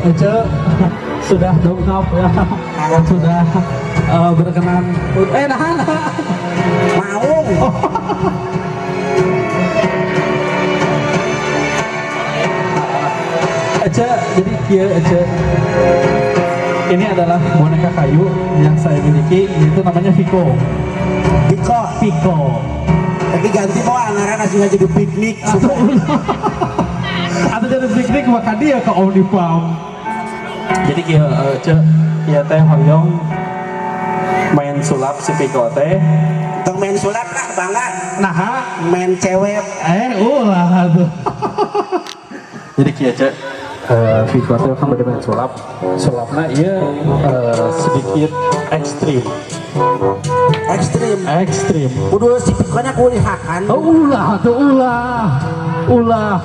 Ece sudah dongkap ya, sudah berkenan. Nahan. Maung. Oh. Ece, jadi kieu Ece. Ini adalah boneka kayu yang saya miliki, yaitu namanya Viko. Piko. Viko. Tapi ganti mau ngaran langsung aja jadi piknik. Atau atau jadi piknik maka dia ke Omnipam. Jadi kieu Ece, ieu teh hoyong main sulap si Viko teh. Tong main sulap lah bangga. Nah, Main cewek. Ulah tuh. Jadi kieu Ece, Viko teh kan bade main sulap. Sulapna ieu sedikit ekstrim. Ekstrim. Ekstrim. Kudu si Pikonya kulihakan. Oh, ulah tuh ulah. Ulah.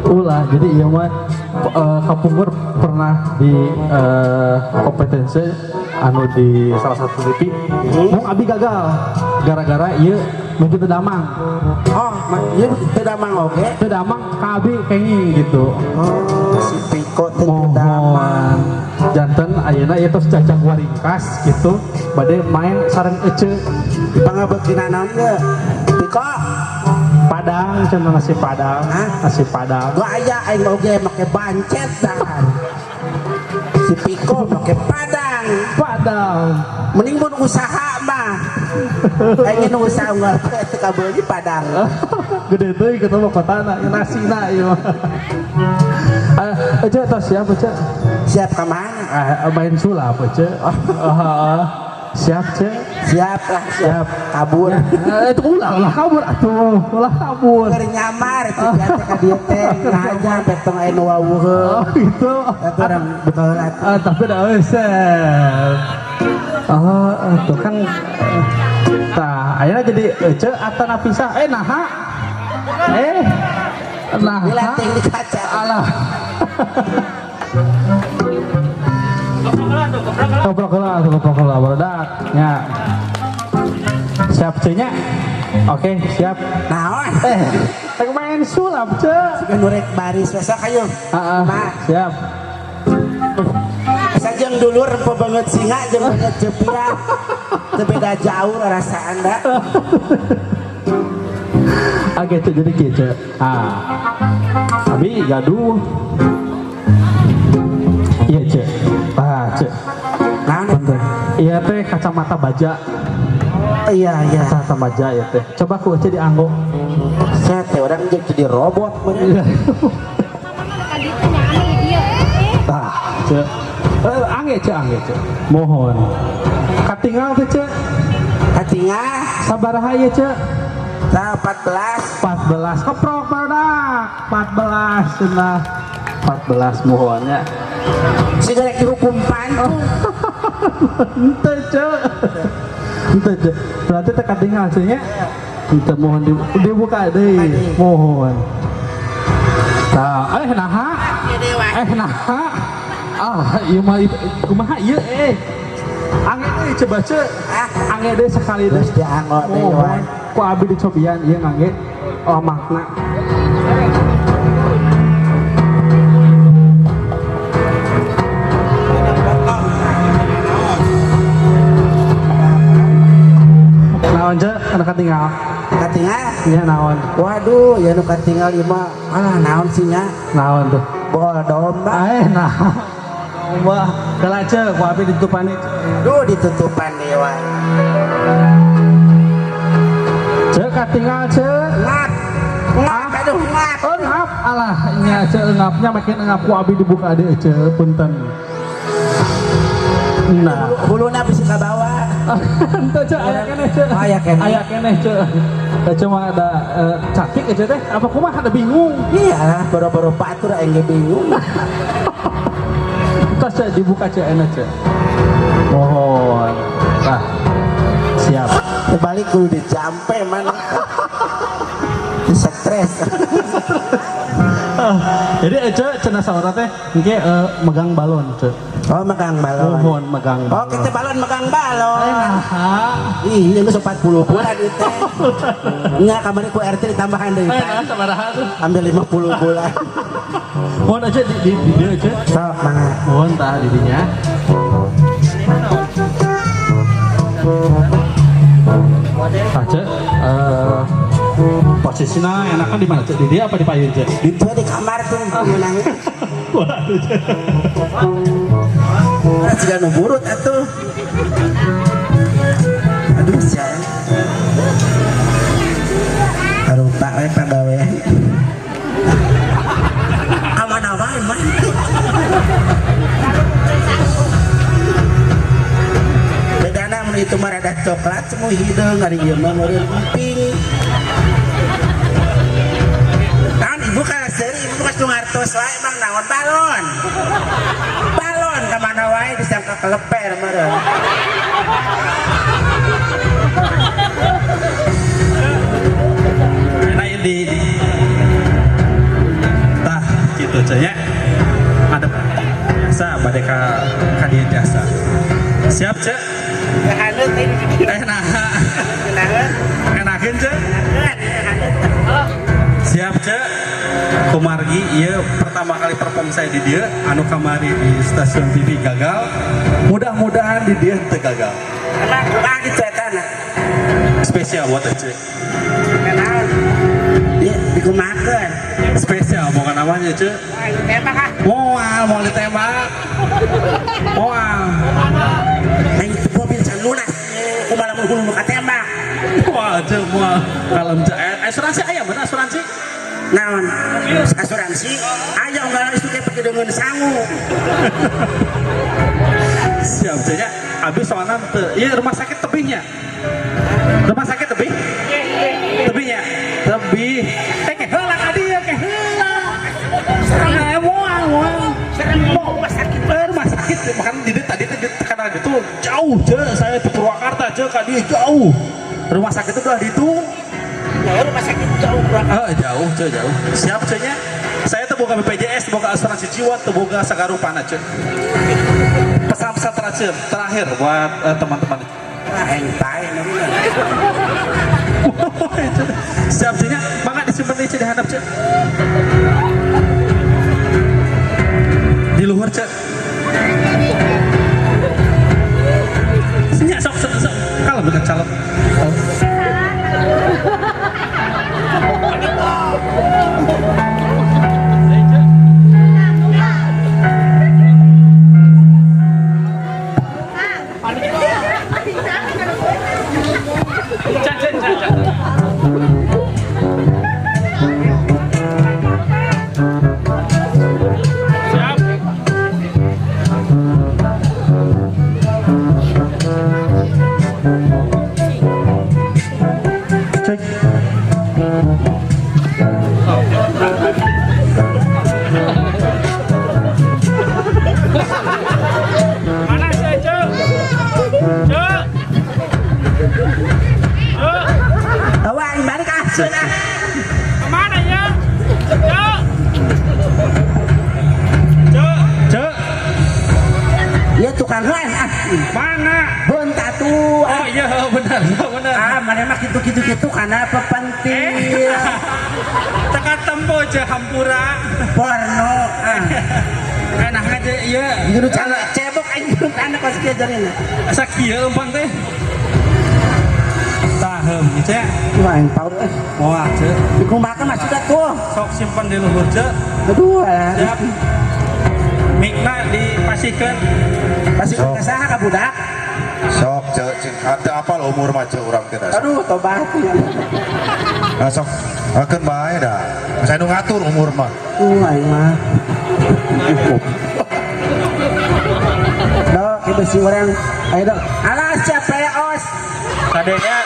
Ulah. Jadi ieu mah kapungkur pernah di kompetensi anu di salah satu TV. Mung abi gagal gara-gara ieu nuju teu damang. Oh, ieu teu damang oge. Teu damang ka abi kenging gitu. Oh, si Piko teu damang. Mohon janten ayeuna ieu tos cacak waringkas gitu bade main sareng Ece. Pangabeukina naon ge? Piko. Padang cenah nasi padang. Hah? Nasi padang. Gua aya aing oge make bancet dahar. Si Piko make padang. Padang. Mending mun usaha mah. Aing nu usaha unggal teu kabeuli padang. Gede teuing ketemu kotana nasina ieu mah. Ece tos siap Ece? Siap ka mana? Main sulap Ece. Siap Ece? Siap lah, siap. Siap. Kabur. Itu ulah ulah kabur atuh, ulah kabur. Keur nyamar teh teh ka dieu teh ngajar betong aya nu wawuheun. Oh gitu. Eta urang buka heula. Tapi dah euseum. Oh, tuh kan tah ayeuna jadi Ece atana pisah. Naha? Naha. Dilatih di kaca. Alah. Keprok heula, keprok heula barudak nya. Siap ce nya? Oke, siap. Naon? Rek main sulap ce. Siga nu rek baris we sok ayo. Heeh. Ma. Siap. Sajeng dulur rempo banget singa jeung banget jepira. Teu beda jauh rasa anda. Oke, ce, jadi kieu ce. Ah. Abi gaduh. Iya ce. Ah, ce. Naon? Bentar. Iya teh kacamata baja. Iya, iya. Kacamata baja ya teh. Coba ku Ece dianggo. Saya teh orang jadi robot meureun. Iya. Tah, ce. Angge ce, angge ce. Mohon. Katingal teh ce. Katingal. Sabaraha ieu ce? Tah 14. 14 keprok barudak. 14 cenah. 14 mohonnya. Siga rek dihukum pantung. Henteu ce. Henteu ce. Berarti teh katingal ce nya. Henteu mohon dibuka deui. Mohon. Tah, naha? Naha? Ah, ieu mah kumaha ieu eh? Angge deui coba ce. Angge deui sekali deui. Geus dianggo deui wae. Ku abi dicobian ieu ngangge oh makna. Naon ce? Anu katingal? Katingal? Iya naon? Waduh, ya nu katingal ieu mah alah naon sih nya? Naon tuh? Bol domba. Nah. Domba. Kela ce, ku abi ditutupan ieu. Duh, ditutupan deui wae. Ce katingal ce. Ngap. Ngap, aduh ngap. Oh, ngap. Alah, nya ce ngapnya makin ngap ku abi dibuka deui ce, punten. Nah, Huluna bisa ka bawah. Henteu ce, aya keneh ce. Aya keneh. Aya keneh ce. Teh cuma ada cakik aja teh, apa kumaha ada bingung. Iya, boro-boro batur aing ge bingung. Tos ce dibuka ce enak ce. Mohon. Nah, siap. Terbalik kudu dijampe mana. Stres. Jadi Ece cenah saurna teh engke megang balon ce. Oh, megang balon. Mohon megang balon. Oh, kita balon megang balon. Nah, Ih, ini geus 40 bulan ieu teh. Nya kamari ku RT ditambahan deui. Nah, sabaraha tuh? Ambil 50 bulan. Mohon aja di dia aja. Sok mangga. Mohon tah di dinya. Tah Cek, posisinya enakan di mana Cek? Di dia apa di payun Cek? Di dia di kamar tuh menang. Waduh Cek. Ora jiga nu burut atuh. Aduh sia. Arupa we pagawean. Ka mana wae mah. Bedana mun itu mah rada coklat semua hideung ari ieu mah meureun emping. Kan ibu kana seuri ibu ka ngartos wae emang naon balon. Balon ka mana wae disangka keleper meureun. Nah di tah gitu Cek nya. Ada biasa bade ka dieu biasa. Siap Cek? Haneut teh di dieu. Nah, Enakeun. Enakeun Cek? Siap Cek? Kumargi ieu pertama kali perform saya di dieu anu kamari di stasiun TV gagal. Mudah-mudahan di dieu teu gagal. Emang kumaha kitu eta na? Spesial buat Cek. Kenaon? Ieu dikumahakeun. Spesial bukan namanya Cek. Wah, ditembak ah. Moal, moal ditembak. Moal. Aing teu mobil can lunas. Kumaha lamun hulu nu katembak. Moal Cek, moal. Kalem Cek. Asuransi aya bener asuransi? Naon? Asuransi aya unggal isuk ge pake deungeun sangu. Siap Cek nya. Abis soalna teu. Ieu rumah sakit tebihnya. Rumah sakit tebih? Tebihnya. Tebih. Ke heula ka dieu, ke heula. Serang moal, moal. Serang mau rumah sakit. Rumah sakit makan di dieu tadi teh karena itu jauh Cek, saya di Purwakarta Cek ka dieu jauh. Rumah sakit itu udah di itu. Ya rumah sakit jauh Purwakarta. Jauh Cek, jauh. Siap Cek nya. Saya tuh boga BPJS, boga asuransi jiwa, tuh boga sagarupana Cek. Pesan-pesan terakhir buat teman-teman. Wah, aing pae nu. Siap Cek nya, mangga disimpen deui Cek di handap Cek. Di luhur Cek. Nya sok sok sok. Kalau bukan calon. Cek cek cek cek. Siap. Cek. Mana sih, Cek? Cek. Cek. Bawa aing balik ah cenah. Kemana ya? Cek. Cek, Cek. Ieu tukang heun ah. Mana? Beunta tuh. Oh iya benar, benar. Ah, mana mah kitu-kitu kitu kana pepentil. Teka tempo Cek hampura. Porno ah. Enak aja iya. Ieu nu cana cebok aing belum kana kos kieu jarina. Sakieu lempang teh. Tah heum Cek. Wah, aing paur euy. Wah, Cek. Dikumahakeun maksudna tuh. Sok simpen di luhur Cek. Aduh, alah. Siap. Mikna dipasihkeun. Pasti ka saha ka budak? Sok Cek, cing teu apal umur mah Cek urang teh da. Aduh, tobat. Nah, sok akeun bae da. Saya nu ngatur umur mah. Aing mah. Dok, ieu besi urang. Ayo dok. Alah, siapa os? Kadenya.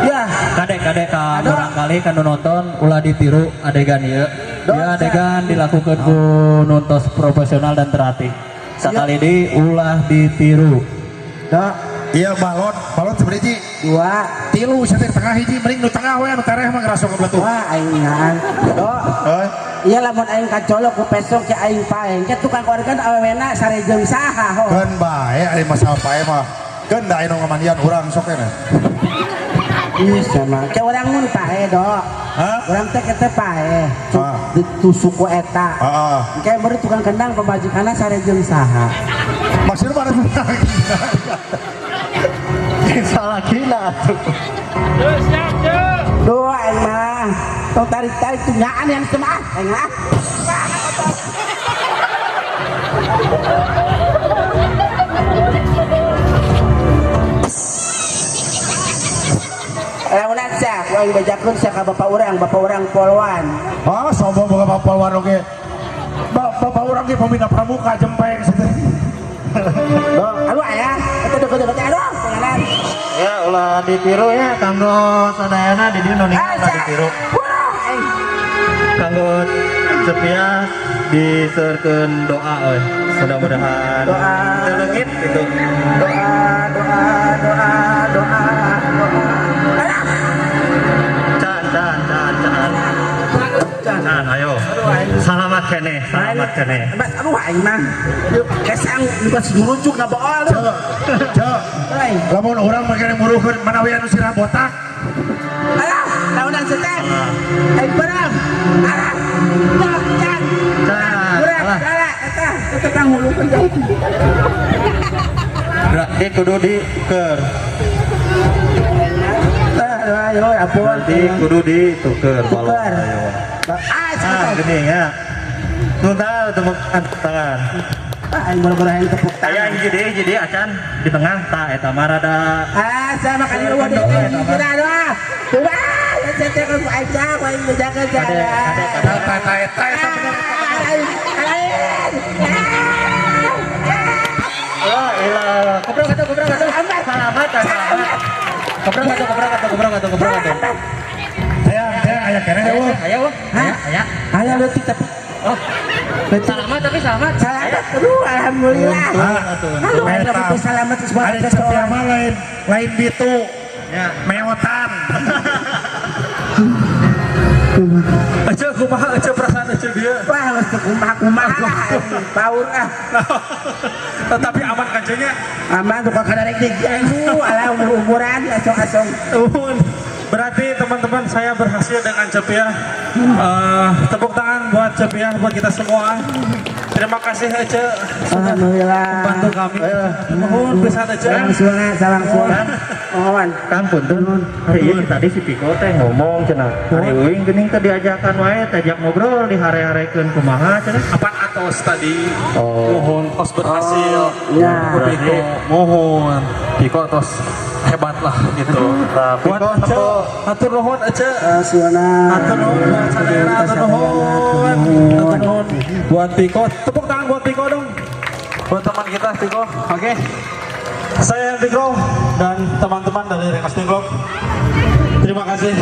Ya. Kade ka barangkali kan nonton ulah ditiru adegan ieu. Ya adegan dilakukan ku nonton profesional dan terlatih. Sekali di ulah ditiru. Dok. Iya balon, balon sebenarnya hiji. Dua, tilu, satu tengah hiji, mending nu tengah we anu tereh mah ngerasuk ke beletuh. Wah, aing ngan. Dok. Heuh. Iya lamun aing kacolok ku pesok ke aing paeng. Ke tukang organ awewena sarejeng saha ho. Keun bae ari masalah pae mah. Keun da anu ngamandian urang sok keneh. Ih sama. Ke urang mun pae, Dok. Hah? Urang teh kitu pae. Ah. Ditusuk ku eta. Heeh. Engke baru tukang kendang pamajikanna sare jeung saha? Maksudnya mana? Salah gila tuh. Duh, aing mah. Tong tarik-tarik tunyaan yang cuma ah, aing ah. Launan sia, ku aing bejakeun sia ka bapak urang polwan. Ah, sombong boga bapak polwan oge. Bapak urang ge pembina pramuka jempeng. Aduh aya, eta deket-deket aduh, pengenan. Ya ulah ditiru ya kanggo sadayana di dieu nu ninggal ulah ditiru. Wah, aing. Kanggo Cepias diseurkeun doa euy. Mudah-mudahan Doa. teu leungit gitu. Doa, doa, doa, doa, doa. Alah. Can can can can. Can ayo. Salamat keneh, salamat keneh. Bas, aduh aing mah. Kesang geus murujuk ngabool. Cek, cek. Aing. Lamun urang mah kene muruhkeun manawi anu sirah botak. Alah, launan seteh. Aing berang. Alah. Can, can. Can, Kurang, alah. salah, eta, eta tang hulukeun jauh. Berarti kudu dituker. Aduh, ayo, ampun. Berarti kudu dituker balon. Tuker. Ayo. Ah, Ah, cepetan. gini ya. Tuh tahu tepuk tangan. Ah, aing boro-boro aing tepuk Aya tangan. hiji deui, hiji deui acan di tengah tah eta mah rada Ah, sama kali lu deui kira doa. Coba, saya teh ku aing cak, aing bejakeun Ade, ade, sia. Eta eta eta eta bener. Oh, ilah. Kebrok atuh, kebrok atuh. Salamat, salamat. Kebrok atuh, kebrok atuh, kebrok atuh, kebrok atuh. Hayang, hayang aya keneh eueuh. Aya, wah. Aya, aya. Aya leutik tapi Oh. Salamat tapi salamat. salamat. Aduh, alhamdulillah. Ah, Atuh. Aduh, aing Eta. lamun salamat geus buat Ari Cepia mah lain lain bitu. Ya. Meotan. Ece kumaha Ece perasaan Ece dia. Wah, geus teu kumaha-kumaha. Paur ah. Tetapi aman kancenya. Aman tuh kalau rek di aduh, alah umur-umuran asong-asong. Uhun. Berarti teman-teman saya berhasil dengan Cepia. Tepuk tangan buat Cepia, buat kita semua. Terima kasih Ece sudah Alhamdulillah. membantu kami. Mohon pisan Ece. Salam semangat, salam semangat. Mohon. Kang punten. Hari ieu tadi si Piko teh ngomong cenah. Hari uing geuning teh diajakan wae teh ajak ngobrol dihare-harekeun kumaha cenah. Apaan atos tadi? Oh. Mohon tos berhasil. Ya. Ku Piko mohon. Piko tos hebat lah gitu. Nah, Buat Piko Ece, tempo. hatur nuhun Ece. Suana. Hatur nuhun buat sadayana, hatur nuhun. Hatur nuhun. Buat Piko, tepuk tangan buat Piko dong. Buat teman kita Piko. Oke. Saya Piko dan teman-teman dari Rengas Dengklok. Terima kasih.